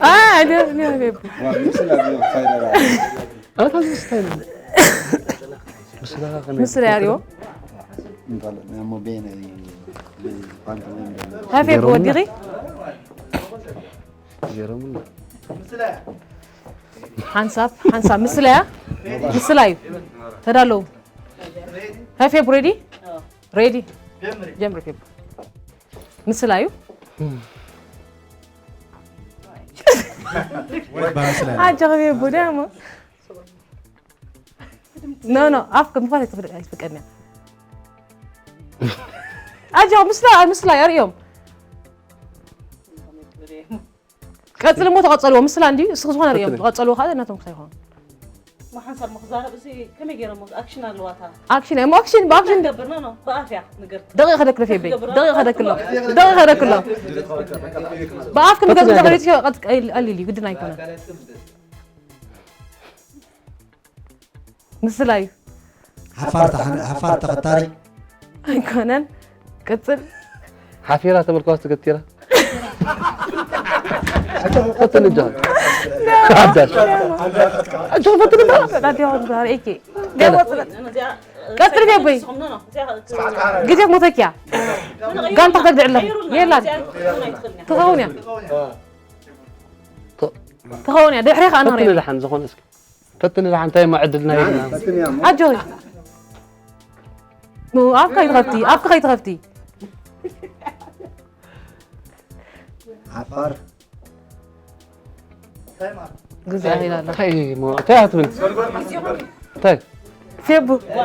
አ፣ ደ-፣ ደ-፣ ደ-፣ ዋ፣ ምስላ እዩ፣ ፋይዳ። ኣታ ዝስታይ ነው። ምስላ ከመይ ምስላ ያሪዮ። እንኳን ያሞ ቤነ፣ ቤ-፣ ፓንት ወይም ደግሞ ሃፌ ገረሙ። ወዲሪ። ገረሙ። ሓንሳብ፣ ሓንሳብ ምስላ እያ። ምስላ እዩ። ተዳለዉ። ሃፌ ሬዲ? ሬዲ። ጀምር ፌብ። ምስላ እዩ። ወይ ባስላ። ኣጆኺ ፌቡ ደሞ። ኖ፣ ኖ፣ ኣፍ ከም ዝኾነ ኣይትፍቀድን እያ። ኣጆ፣ ምስላ፣ ምስላ፣ ኣርእዮም። ቀጽሊ እሞ ተቐጸልዎ፣ ምስላ እንድዩ፣ እስኺ ዝኾነ ኣርእዮም። ፈትኒ። ተቐጸልዎ፣ ካልእ ናቶም ክሳይ ይኾኑ። ሓንሳብ ምኽዛረብ እዚ ከመይ ገይሮሞ? ኣክሽን ኣለዋ እታ። ኣክሽን፣ እሞ ኣክሽን፣ ብኣክሽን። ትገብር፣ ኖ፣ ኖ፣ ብኣፍ እያ ንገር። ደቂቕ ከደክሎ ፌበይ፣ ትገብር። ደቂቕ ከደክሎ፣ ደቂቕ ከደክሎ። ብኣፍ ክንገዝ ፈትኒ እንተኸይዱ፣ ቀጥ-፣ ቀሊል እዩ፣ ግድን ኣይኮነን። ምስላ እዩ። ሓፋር ተሓን-፣ ሓፋር ተኸታሪ። ኣይኮነን። ቅጽል። ሓፊራ ተበልኳስ ትገቲራ። ፈትን እጃ። ሓዳሽ። ኣጆ ፈትን እባ። ዳዲያ ወንበር ኤኬ። ገለ። ቀጽል ቤቦይ። ግዜ ሞተኪያ። ጋንታ ክተግድዕ ኣለኹ። የላን። ትኸውን እያ። ትኸውን እያ። ድሕሬ ኸኣ ፈትን ንኽሪኦ። ደሓን ዝኾነ እስኪ። ፈትኒ ደሓን፣ እንታይ እሞ ዕድልና ሂብና። ፈትንያ እሞ። ኣጆኺ። ኑ፣ ኣፍካ ይትኸፍቲ፣ ኣፍካ ከይትኸፍቲ። ዓፋር። ግዜ ኣኺላ ኣላ። እንታይ እሞ፣ እንታይ ኣትብል? እንታይ? ፌቡ። አ?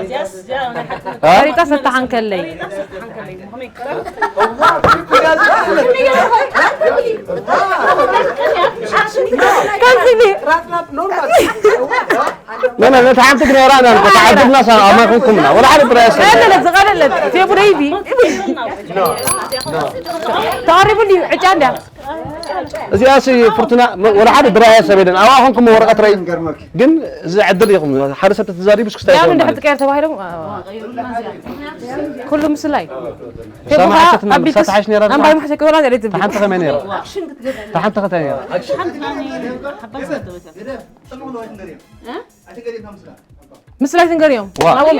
ፈሪጣ ሰታሓን ከለይ። ከምዚ ኢሊ። لا، لا، لا، تعال تقرا رانا، تعال تقرا سا، ما كنكم لا، ولا حد برا يا سا. ቀለለት፣ ዝቐለለት፣ ፌቡ ደይቢ። ተቐሪቡ እንድዩ፣ ዕጫ እንድያ። እዚኣሲ ፍርቱና፣ ወላ ሓደ ድራያ ሰብ የለን። ኣብኣ ኮንኩም ወረቐት ረኣዩ። ግን እዚ ዕድል ኢኹም። ሓደ ሰብ ተተዛሪቡ እስክስታ ያው ይኸውን እንደ ማለት። ሕትቀየር ተባሂሎም፣ ኩሉ ምስላይ። ሰማዕቲ ትነብር፣ ኣቢትስ፣ ሳታሓሽ ነይራ ኣምባይ ድማ። ማሕሸ ክበላ ዘሬት ትብል። ተሓንቲ ከመይ ነይራ? ተሓንቲ ከታይ ነይራ? ምስላይ ትንገር እዮም። ዋ። ኣብኦም።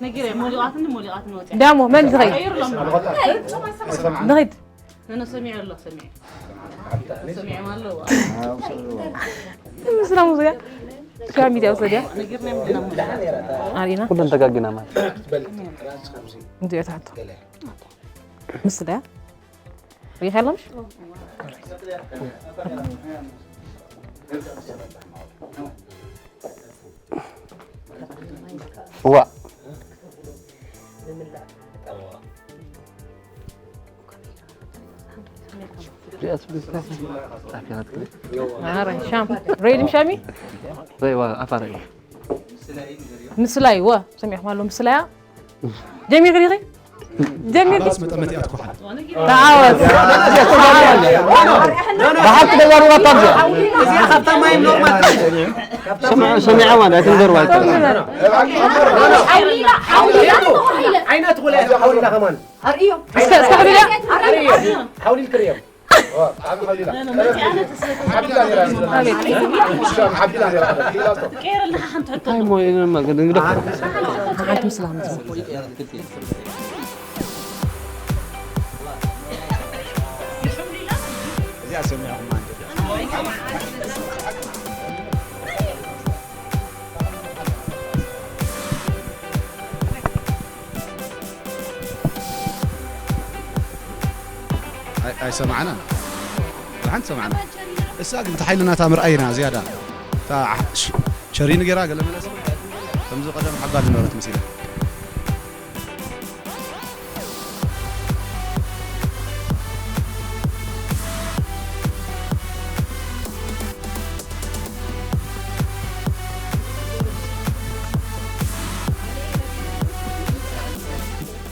ነጊረ፣ ሞሊቓትን ሞሊቓትን ወፂኣ። ዳሞ፣ መን ዝኸይድ? ቀይሩሎም። ንኸይድ። ነነ ሰሚዐ ኣሎ፣ ሰሚዐ። ሰሚዐ ኣሎ። ምስላ ሙዚቃ። ሶሻል ሚድያ ውሰድያ። ነጊርና ምንድና ሙዚቃ። ኣሪና። ኩለን ተጋጊና ማለት። እንዲኦ ትሓቶ። ምስላ። ሪኢኻ የለምሽ? እዋ። ሪኣ ትብል ጻፊ ናትካ። ማራ ሻም። ሬዲ ምሻሚ? ረይዋ ኣፋ ረይዋ። ምስላይ ወ ሰሚዕኩም ኣሎ ምስላያ። ጀሚር ዲኺ? ጀሚር ዲኺ? ሓባስ መጠመቲኣት ኩሓል። ተዓወት። ብሓቂ ተዛሪባ እታ እዚኣ። እዚኣ ካብታ ማይ ኖርማል ትመስል። ሰሚዐ-፣ ሰሚዐ ማለት ኣይትንገርዋ ኣይትበል። ዓይና ትኹላ ኢኻ ሓውሊላ ከማን። እስከ፣ እስከ ሓውሊላ። ሓውሊል ክርእዮም። እንታይ እሞ ኢለማ ግን እንግዳ ሓንቲ ምስላ ምስላ። ኣይ-፣ ኣይሰማዕናን። ብሓንቲ ሰማዕና። እሳ ግን እቲ ሓይሊ ናታ ምርኣይና ዝያዳ። እታ ዓ-፣ ሽ-፣ ሸሪኒ ገይራ ገለ መለስ። ከምዚ ቀደም ሓባል ዝነበረት መሲላ።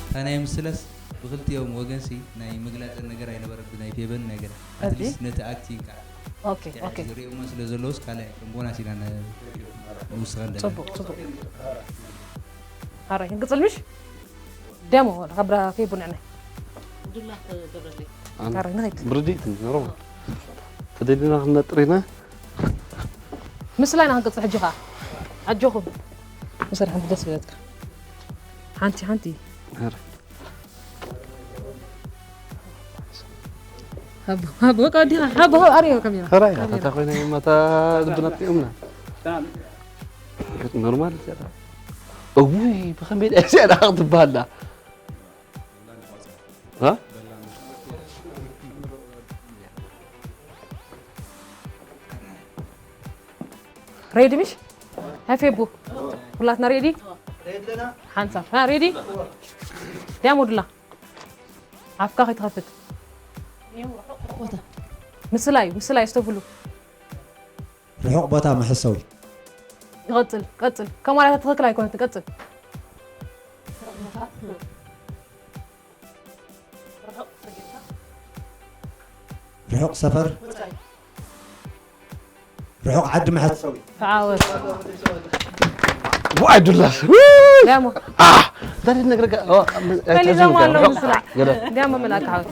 እታ ናይ ምስለስ ብክልቲኦም ወገንሲ ናይ ምግላጸን ነገር ኣይነበረን፣ ብናይ ፌበን ናይ ገለ። ኣትሊስት ነቲ ኣክቲንግ ከዓ ኦኬ፣ ኦኬ። ዝርእይዎን ስለ ዘለውስ ካልኣይ ከም ቦናስ ኢና ነ-፣ ንውስኸን ዘለና። ጽቡቕ፣ ጽቡቕ። ኣራይ፣ ክንቅጽል ምሽ? ደሞ፣ ካብራ ፌቡ ንዕናይ። ዱላ ክገብረለይ። ኣነ ኣራይ፣ ንኸይድ። ብርድእቲ፣ ኖርማል። ተደሊና ክንነጥር ኢና። ምስላ ኢና ክንቅጽል ሕጂ ኸኣ። ኣጆኹም። ምሳሌ ሓንቲ ደስ ዝበለትካ። ሓንቲ፣ ሓንቲ። ኣረ። ሃቦ፣ ሃቦ፣ በቃ ወዲኻ፣ ሃቦ፣ ሃቦ፣ ኣርእዮ ካሜራ። ተራይ፣ ካሜራ። ኣታ ኮይነ፣ ማታ ልብና ጥዑምና። ኖርማል፣ እዚኣ። እውይ፣ ብኸመይ ደኣ እዚኣ ደኣ ክትበሃል ደኣ? ሃ? ሬዲ ምሽ? ሃይ ፌቡ። ኩላትና ሬዲ? ሓንሳብ። ሃ፣ ሬዲ? ዲያሞ ዱላ። ኣፍካ ከይትኸፍት። ቦታ። ምስላይ፣ ምስላይ፣ ኣስተብህሉ። ርሑቕ ቦታ መሐሰዊ። ይቐጽል፣ ቀጽል። ከማልያታ ትኽክል ኣይኮነትን፣ ቀጽል። ርሑቕ ሰፈር። ርሑቕ ዓዲ መሐሰዊ። ተዓወት። ዋይ ዱላስ። ዳሞ። ኣህ! ዛሬ ነግረካ። ኦ፣ መሊዞም ኣለዉ ርሑቕ ምስላ። ገለ። ዳሞ መልኣክ ዓወት።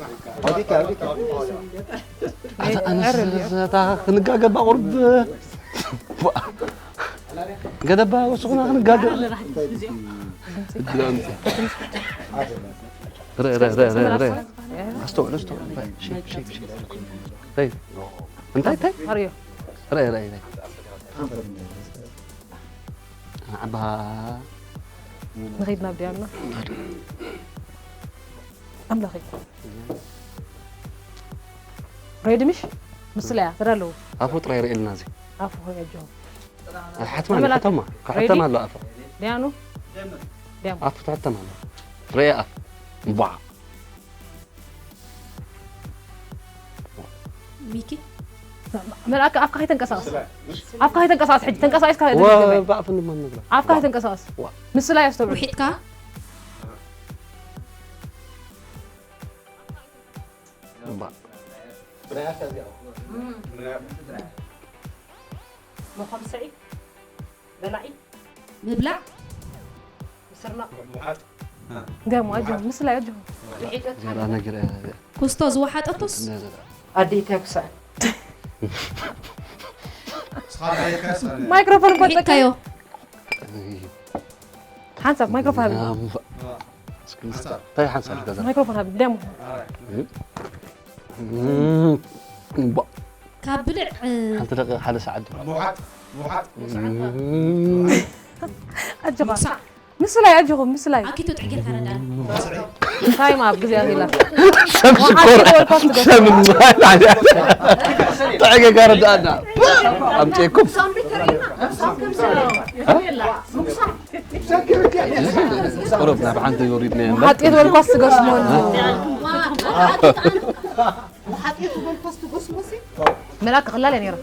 ኣታ ኣነስ ዘታ ክንጋገባ ቁርብ። ገደባ ወስኹና ክንጋገብ። ረ፣ ረ፣ ረ፣ ረ፣ ረ። ኣስተውዕል፣ ኣስተውዕል። ሼፕ፣ ሼፕ፣ ሼፕ። ታይ? እንታይ፣ እንታይ? ኣርእዮ። ረ፣ ረ፣ ረ። ዓባ። ንኸይድ ናብ ዲያና። ኣምላኸይ። ሬዲ ምሽ? ምስላ እያ፣ ተዳለዉ። ኣፉ ጥራይ ርእየልና እዚ። ኣፉ ሆይ ኣጆኹም። ኣይሓትማ፣ ተመላክ-፣ ክሕተማ፣ ክሕተማ ሬዲ? ኣሎ ኣፋ። ዲያኑ? ዲያኑ። ኣፉ ትሕተም ኣሎ። ርእየ ኣፍ። እምቧ። ሚኪ? መልኣከ ኣፍካ ከይተንቀሳቐስ። ኣፍካ ከይተንቀሳቐስ ሕጂ፣ ተንቀሳቒስካ ወ-፣ ንገበይ። ብኣፍ እንድማ ንብላ። ኣፍካ ከይተንቀሳቐስ። ዋ። ምስላ እያ ኣስተውዕል። ውሒጥካ? እምባ። መኾምሰዒ፣ በላዒ፣ ምብላዕ፣ ምስርናቕ። ደሞ፣ ኣጆ፣ ምስላ፣ ኣጆ። ዝያዳ ነገር እያ። ኩስቶ ዝወሓጠቶስ? ዝያዳ። ኣዴካ ክሳዕ። ማይክሮፎን እኮ ርሒጥካዮ። ሓንሳብ ማይክሮፎን ሃብ። ኣምባ። እስኪ እንታይ ሓንሳብ ገዛ? ማይክሮፎን ሃብ፣ ደሞ። እም። እምባ። ካብ ብልዕ፣ እ፣ ሓንቲ ደቂቕ፣ ሓደ ሰዓት ድማ። ምውሓጥ፣ ምውሓጥ። እም። ኣጆኻ። ምውሳዕ። ምስላይ ኣጆኹም ምስላይ። ኣኪቶ ጥዕጌ ተረዳ። ታይም ኣብ ግዜ ኣኺላ። ሰብ ሽኮር ሰብ ጥዕጌ ጋር ዳዳ ኣምጤኩም ቁሩብ ናብ ሓንቲ ወሪድና ኢና። ሓጢት ወልኳስ ትገስሞን። መልኣክ ክላል እያ ነይራ።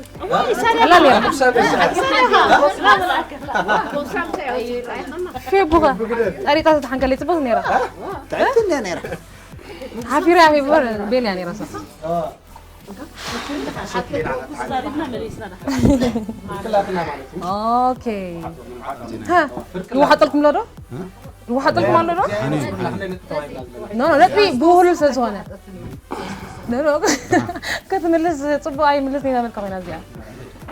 ክላል እያ። ፌቡኸ ጠሪጣ ተተሓንከለይ ጽቡቅ ነይራ። ሓፊራ ፌቡኸ ቤል እያ ነይራ። ኦኬ። ይወሓጠልኩም ኣሎ ዶ? ይወሓጠልኩም ኣሎ ዶ? ኖ ኖ ነጥቢ ብውህሉል ስለ ዝኾነ። ኖ ኖ ክትምልስ ጽቡቕ ኣይምልስ ኢና መልካ ኮይና እዚኣ።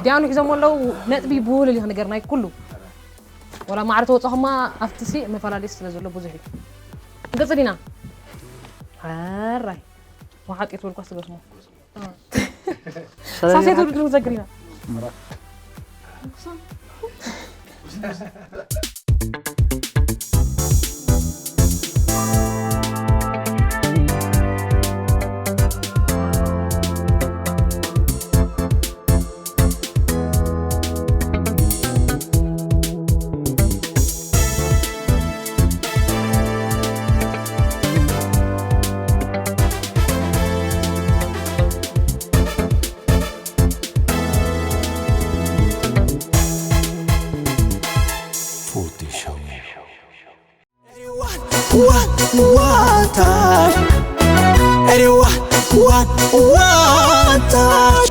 ዲያኑ ሒዞም ኣለዉ ነጥቢ ብውህሉል ይኽንገር ናይ ኩሉ። ወላ ማዕረ ተወጻኹማ ኣብቲ ሲ መፈላለይ ስለ ዘሎ ብዙሕ እዩ። ንቅጽል ኢና። ሕራይ። ወሓጥ የትበልኳ ስገስሞ። ሳሴት ውድድር ንዘግር ኢና። What? What? What? What? What?